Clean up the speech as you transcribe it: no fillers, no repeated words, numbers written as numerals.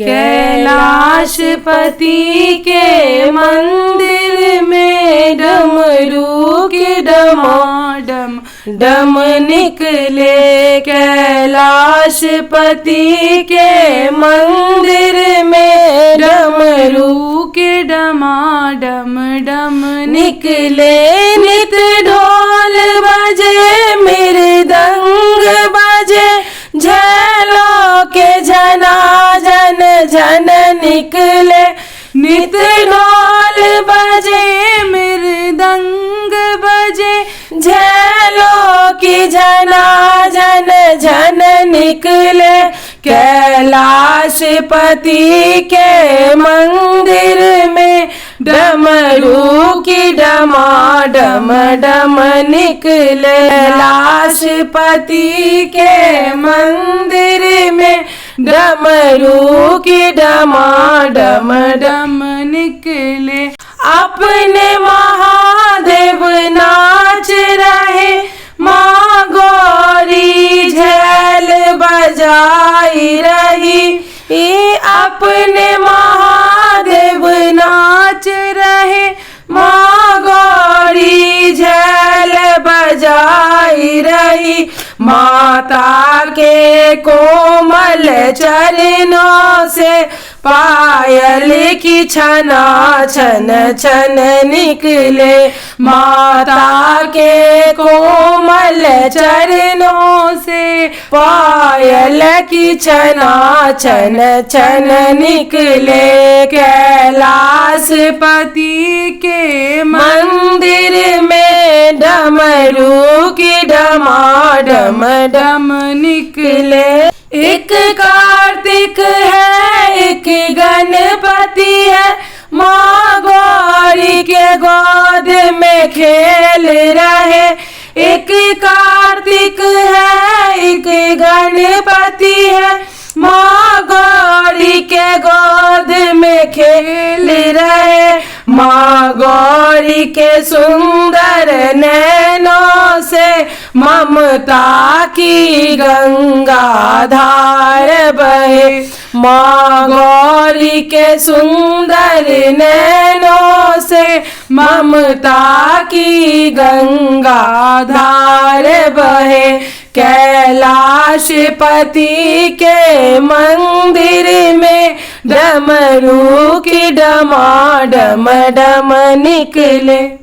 कैलाशपति के मंदिर में डमरू के डमाडम डम निकले। कैलाशपति के मंदिर में डमरू के डमाडम डम निकले। नित ढोल बजे मृदंग बजे झलो के झना झन झन निकले। नित ढोल बजे मृदंग बजे झलो की झना झन झन निकले। कैलाशपति के मंदिर में डमरू की डमाडम डम निकले। कैलाशपति के मंदिर में डमरू की डमाडम डम निकले। अपने महादेव नाच रहे माँ गौरी झैल बजाई रही। अपने महादेव नाच रहे माँ गौरी झैल बजाई रही। माता के कोमल चरणों से पायल की छना छन छन निकले। माता के कोमल चरणों से पायल की छना छन छन निकले। कैलाशपति के मंदिर में डमरू की डमाडम डम निकले। एक कार्तिक है एक गणपति है माँ गौरी के गोद में खेल रहे। एक कार्तिक है एक गणपति है माँ गौरी के गोद में खेल रहे। माँ गौरी के सुंदर नैनों से ममता की गंगा धार बहे। माँ गौरी के सुंदर नैनों से ममता की गंगा धार बहे। कैलाशपति के मंदिर में डमरू की डमाडम डम निकले।